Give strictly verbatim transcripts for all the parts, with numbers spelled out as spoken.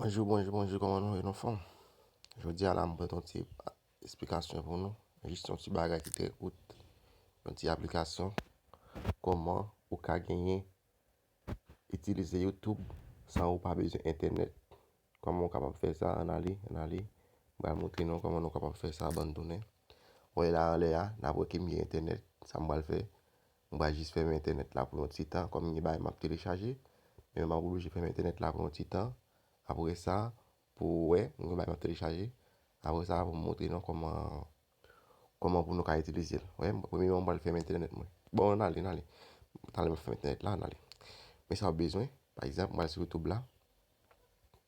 Bonjou, bonjou, bonjou, kòman nou ye, nou anfòm? Jodi a la, m pote yon ti esplikasyon pou nou, jis yon ti bagay ki trè kout, yon ti aplikasyon, kòman ou ka genyen, itilize YouTube san ou pa bezwen entènèt. Kòman ou kapab fè sa? Ann ale, ann ale. M pral montre nou kòman nou kapab fè sa, bann tounen. Ou wè la anlè a, n ap wè ke m gen entènèt, sa m pral fè, m pral jis fèmen entènèt la pou yon ti tan, kòm m gen bagay m ap telechaje, men m ap oblije fèmen entènèt la pou yon ti tan. Apre sa, pou w wè, m gen bagay m ap telechaje. Apre sa, pou m montre nou kòman, kòman pou nou ka itilize l. Wè, premyèman, m pral fèmen entènèt mwen. Bon, ann ale, ann ale. Talè m ap fèmen entènèt la, ann ale. Men sa w bezwen, pa egzanp, m pral sou YouTube la.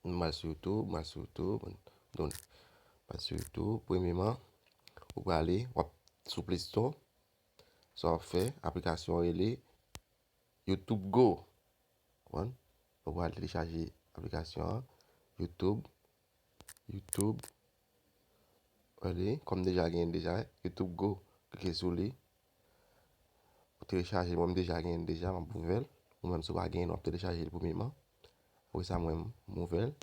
M pral sou YouTube, m pral sou YouTube, donk, m pral sou YouTube. Premyèman, ou prale, w ap sou Play Store. Sa w ap fè, aplikasyon an rele YouTube Go. Konprann? Ou pral telechaje aplikasyon an. YouTube, YouTube. Rele, kòm deja genyen deja, YouTube Go. Klike sou li. Ou telechaje, mwen m deja genyen deja, m ap ouvè l. Ou menm, si w pa genyen, w ap telechaje l premyèman. Apre sa, mwen, m ouvè l.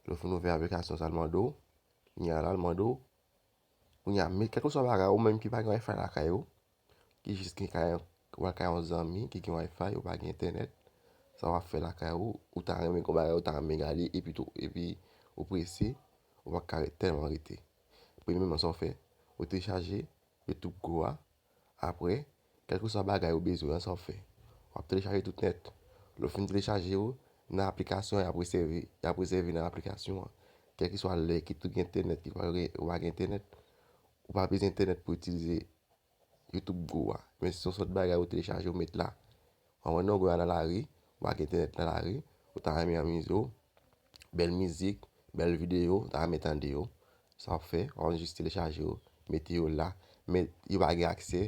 Lè w fin ouvè aplikasyon sa, l mande w. Kounye a la, l mande w. Kounye a, men kèlkeswa bagay, ou menm ki pa gen Wi-Fi lakay ou, ki jis gen kay, ou al kay yon zanmi ki gen Wi-Fi, ou pa gen entènèt, sa w ap fè lakay ou, ou ta renmen gon bagay, ou ta renmen gade, epi tou, epi ou prese, ou pa ka ret, tèlman rete. Premyèman, sa w fè, ou telechaje YouTube Go a, apre, kèlkeswa bagay ou bezwen an, sa w fè, w ap telechaje tout nèt. Lè w fin telechaje yo, nan aplikasyon an, y ap resève, y ap rezève nan aplikasyon an. Kèlkeswa lè ki tou gen entènèt, ki pa gen, ou pa gen entènèt, ou pa bezwen entènèt pou itilize YouTube Go a. Men se yon sòt bagay ou telechaje, ou met la. Ou wè non, ou nan lari, ou pa gen entènèt nan lari, ou ta renmen anmize w, bèl mizik, bèl videyo, ou ta renmen tande yo. Sa w ap fè, w ap jis telechaje yo, mete yo la. Men yo pa gen aksè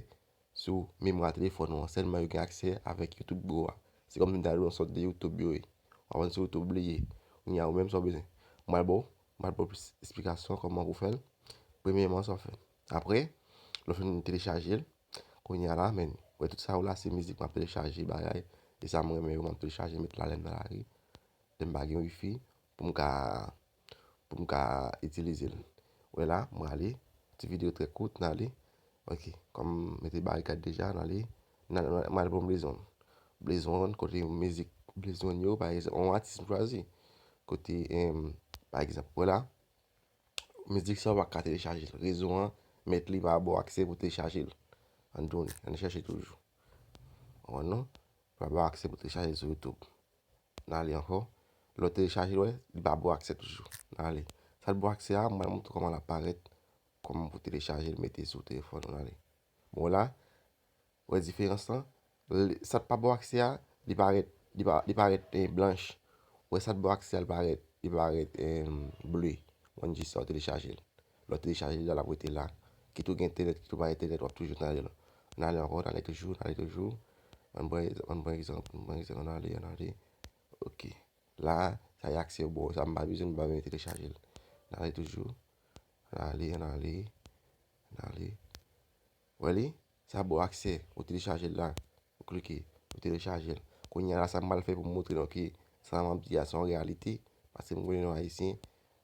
sou memwa telefòn ou an, sèlman yo gen aksè avèk YouTube Go a. Se kòmsi m ta di w yon sòt de YouTube yo ye. W ap antre sou YouTube li ye. Kounye a, ou menm sa w bezwen. M pral ba w, m pral ba w plis esplikasyon kòman pou fè l. Premyèman, sa w fè. Apre, lè w fin telechaje l, kounye a la, men, wè tout sa yo la, se mizik m ap telechaje, bagay. E sa m renmen yo, m ap telechaje, met la lè m nan lari. Lè m pa gen wifi, pou m ka, pou m ka itilize l. Wè la, m ale, ti videyo trè kout, n ale. Ok, kòm m mete barikad deja, n ale. N al, m al pou Blaze One. Blaze One, kote mizik Blaze One yo, pa egzanp, yon atis m chwazi. Kote, em, pa egzanp, wè la, mizik sa w pa ka telechaje l. Rezo an, mèt li pa ba w aksè pou telechaje l. Ann tounen, ann chèche toujou. Ou konprann non? Li pa ba w aksè pou telechaje l sou YouTube. N ale ankò. Lè w telechaje l, wè, li pa ba w aksè toujou. N ale. Sa l ba w aksè a, m pral montre w kòman l ap parèt, kòman pou telechaje l, mete sou telefòn ou, n ale. Bon, la, wè diferans lan? Li, sa t pa ba w aksè a, li parèt, li pa, li parèt, eh, blanch. Wè sa t ba w aksè a, li parèt, li parèt, eh, ble. Ou konn di sa, w telechaje l. Lè w telechaje l la, l ap rete la. Kit ou gen entènèt, kit ou pa gen entènèt, w ap toujou tande l. N ale ankò, n ale toujou, n ale toujou. Ann pran, ann pran egzanp, ann pran egzanp, ann ale, ann ale. Ok. La, sa y aksè yo ba w, sa m pa bezwen, m pa menm telechaje l. N ale toujou. Ann ale, ann ale, ann ale. Wè li? Sa ba w aksè, ou telechaje l la. Ou klike, ou telechaje l. Kounye a la, sa m pral fè pou m montre nou ke sa m ap di a se yon reyalite, paske m konnen nou Ayisyen,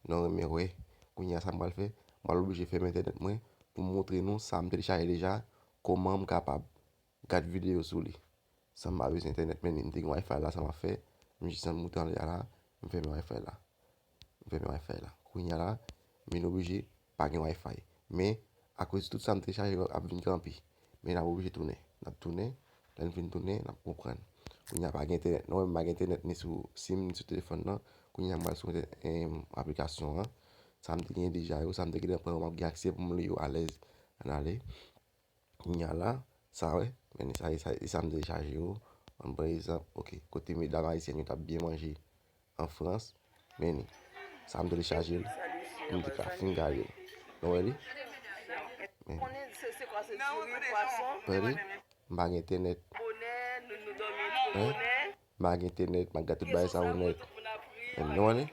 nou renmen wè. Kounye a, sa m pral fè, m pral oblije fèmen entènèt mwen pou m montre nou sa m telechaje deja, kòman m kapab gad videyo sou li. San m pa bezwen entènèt, men m te gen Wi-Fi la, sa m ap fè, m jis antre anlè a la, m fèmen Wi-Fi la. M fèmen Wi-Fi la. Kounye a la, m vin oblije pa gen Wi-Fi. Men, akoz tout sa m telechaje yo ap vin kanpe. Men n ap oblije tounen. N ap tounen, lè n fin tounen, n ap konprann. Kounye a pa gen entènèt. Non, m pa gen entènèt ni sou sim, ni sou telefòn nan. Kounye a m pral sou entè-, em, aplikasyon an. Sa m te gen deja yo, sa m te gen nan pran yo, m ap gen aksè pou m li yo alèz. Ann ale. Kounye a la, sa wè, men sa, sa, sa m telechaje yo. Ann pran egzanp, ok, kote medam ayisyèn yo t ap byen manje an Frans, men sa m telechaje l, pou m te ka fin gade l. Nou wè li? Men. Wè li? M pa gen entènèt. Hein? M pa gen entènèt, m ap gade tout bagay sa yo nèt. Men nou wè li?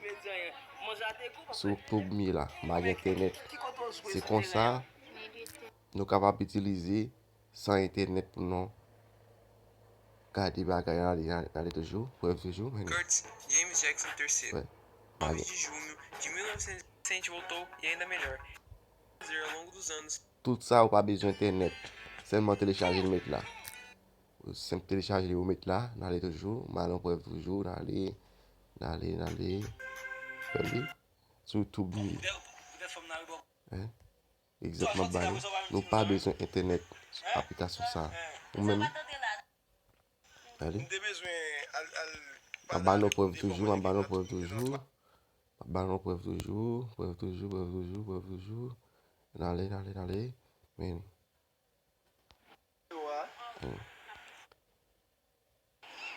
Sou YouTube m ye la, m pa gen entènèt. Se konsa, nou kapab itilize san entènèt pou nou Gade bagay, n ale, n ale, n ale toujou. Prèv toujou, men. Curtis James Jackson terceiro. Wè. Nove de junho de mil novecentos e sessenta voltou e ainda melhor. Ao longo dos anos. Tout sa ou pa bezwen entènèt. Sèlman telechaje l met la. Ou senp telechaje ou met la, n ale toujou, m ale yon prèv toujou, n ale, n ale, n ale. Fè li. Sou YouTube li. Hein? Egzanp m ap ba nou. Nou pa bezwen entènèt sou aplikasyon sa. Ou menm. Ale. M te bezwen al al M ap ba nou prèv toujou, m ap ba nou prèv toujou. M ap ba nou prèv toujou, prèv toujou, prèv toujou, prèv toujou. N ale, n ale, n ale. Men.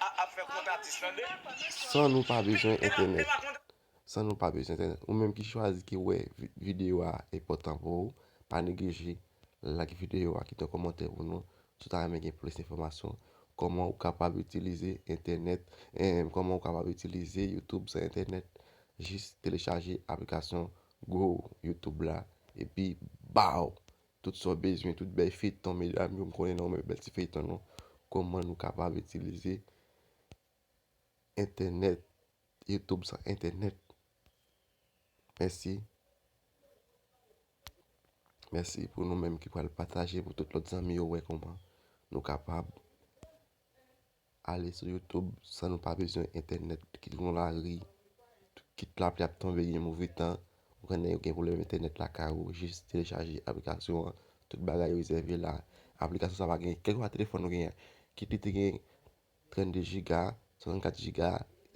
ap fè kontatis tande. San nou pa bezwen entènèt. San nou pa bezwen entènèt. Ou menm ki chwazi ki wè vi- videyo a enpòtan pou ou, pa neglije like videyo a, kite yon kòmantè pou nou. Si w ta renmen gen plis enfòmasyon, kòman ou kapab itilize entènèt, em, kòman ou kapab itilize YouTube san entènèt, jis telechaje aplikasyon Go YouTube la, epi baw! Tout sa w bezwen, tout bèl feyton, medam yo, m konnen nan yon bèl ti feyton, non. Kòman nou kapab itilize entènèt, YouTube san entènèt. Mèsi. Mèsi pou nou menm ki pral pataje, pou tout lòt zanmi yo wè kòman nou kapab ale sou YouTube san nou pa bezwen entènèt, kit nou lari, kit lapli ap tonbe, gen move tan, ou konnen ou gen pwoblèm entènèt lakay ou, jis telechaje aplikasyon an, tout bagay yo rezève la. Aplikasyon sa pa gen, kèlkeswa telefòn ou genyen, kit li te gen trannde jiga, swasannkat jiga,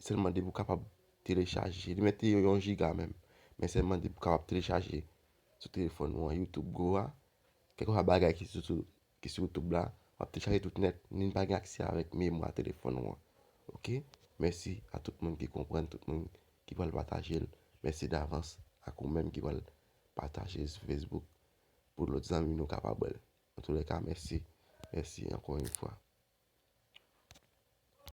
sèlman depi ou kapab telechaje. Li mèt te yon jiga menm, men sèlman depi ou kapab telechaje sou telefòn ou an YouTube Go a, kèlkeswa bagay ki sou, sou, ki sou YouTube la, w ap telechaje tout nèt, ni n pa gen aksè avèk memwa telefòn ou an. Oke? Mèsi a tout moun ki konprann, tout moun ki pral pataje l. Mèsi davans ak ou menm ki pral pataje l sou Facebook pou lòt zanmi nou kapab wè l. Antoulèka, mèsi. Mèsi ankò yon fwa.